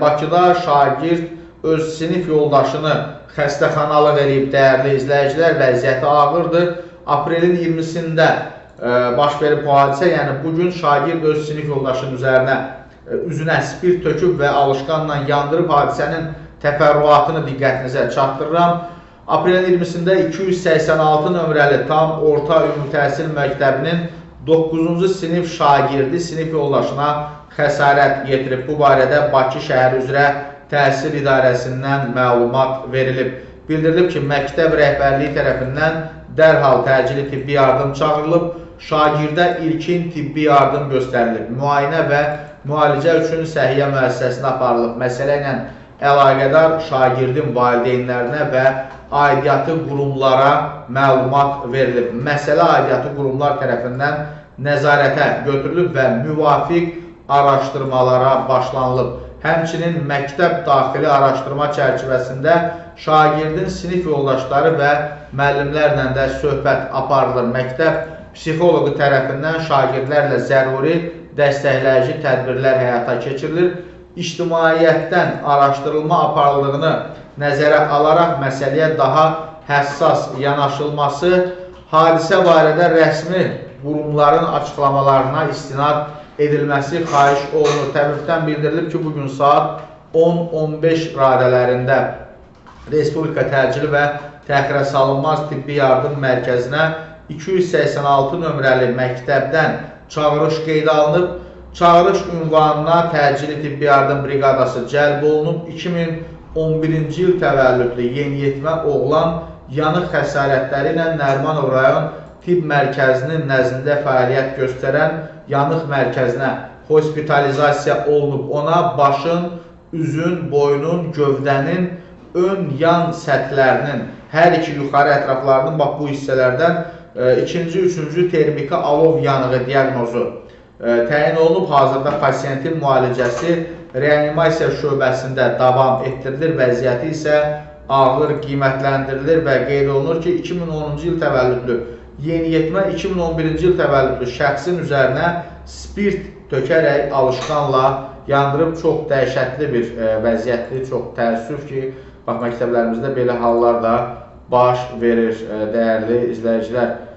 Bakıda şagird öz sinif yoldaşını xəstəxanalıq eləyib, dəyərli izləyicilər, vəziyyəti ağırdır. Aprelin 20-sində baş verib bu hadisə, yəni bugün şagird öz sinif yoldaşının üzərinə üzünə spirt töküb və alışqanla yandırıb. Hadisənin təfərrüatını diqqətinizə çatdırıram. Aprelin 20-sində 286 nömrəli tam orta ümumi təhsil məktəbinin 9-cu sinif şagirdi sinif yoldaşına xəsarət yetirib. Bu barədə Bakı şəhəri üzrə təhsil idarəsindən məlumat verilib. Bildirilib ki, məktəb rəhbərliyi tərəfindən dərhal təcili tibbi yardım çağırılıb, şagirdə ilkin tibbi yardım göstərilib, müayinə və müalicə üçün səhiyyə müəssisəsinə aparılıb. Məsələ ilə əlaqədar şagirdin valideynlərinə və aidiyyatı qurumlara məlumat verilib. Məsələ aidiyyatı qurumlar tərəfindən nəzarətə götürülüb və müvafiq araşdırmalara başlanılıb. Həmçinin məktəb daxili araşdırma çərçivəsində şagirdin sinif yoldaşları və müəllimlərlə də söhbət aparılır. Məktəb psixoloqu tərəfindən şagirdlərlə zəruri dəstəkləyici tədbirlər həyata keçirilir. İctimaiyyətdən araşdırılma aparıldığını nəzərə alaraq məsələyə daha həssas yanaşılması, hadisə barədə rəsmi qurumların açıqlamalarına istinad edilməsi xahiş olunur. Təbibdən bildirilib ki, bugün saat 10:15 radələrində Respublika Təcili və Təxirə Salınmaz Tibbi Yardım Mərkəzinə 286 nömrəli məktəbdən çağırış qeydə alınıb. Çağırış ünvanına təcili tibbi yardım briqadası cəlb olunub. 2011-ci il təvəllüdlü yeniyetmə oğlan yanıq xəsarətləri ilə Nərimanov rayon tibb mərkəzinin nəzdində fəaliyyət göstərən yanıq mərkəzinə hospitalizasiya olunub. Ona başın, üzün, boynun, gövdənin ön yan səthlərinin hər iki yuxarı ətraflarının, bax bu hissələrdən ikinci, üçüncü termiki alov yanığı diaqnozu təyin olunub. Hazırda pasiyentin müalicəsi reanimasiya şöbəsində davam etdirilir, vəziyyəti isə ağır qiymətləndirilir və qeyd olunur ki, 2010-cu il təvəllüdlü yeniyetmə 2011-ci il təvəllüdlü şəxsin üzərinə spirt tökərək alışqanla yandırıb. Çox dəhşətli bir vəziyyətdir, çox təəssüf ki, bax məktəblərimizdə belə hallar da baş verir, dəyərli izləyicilər.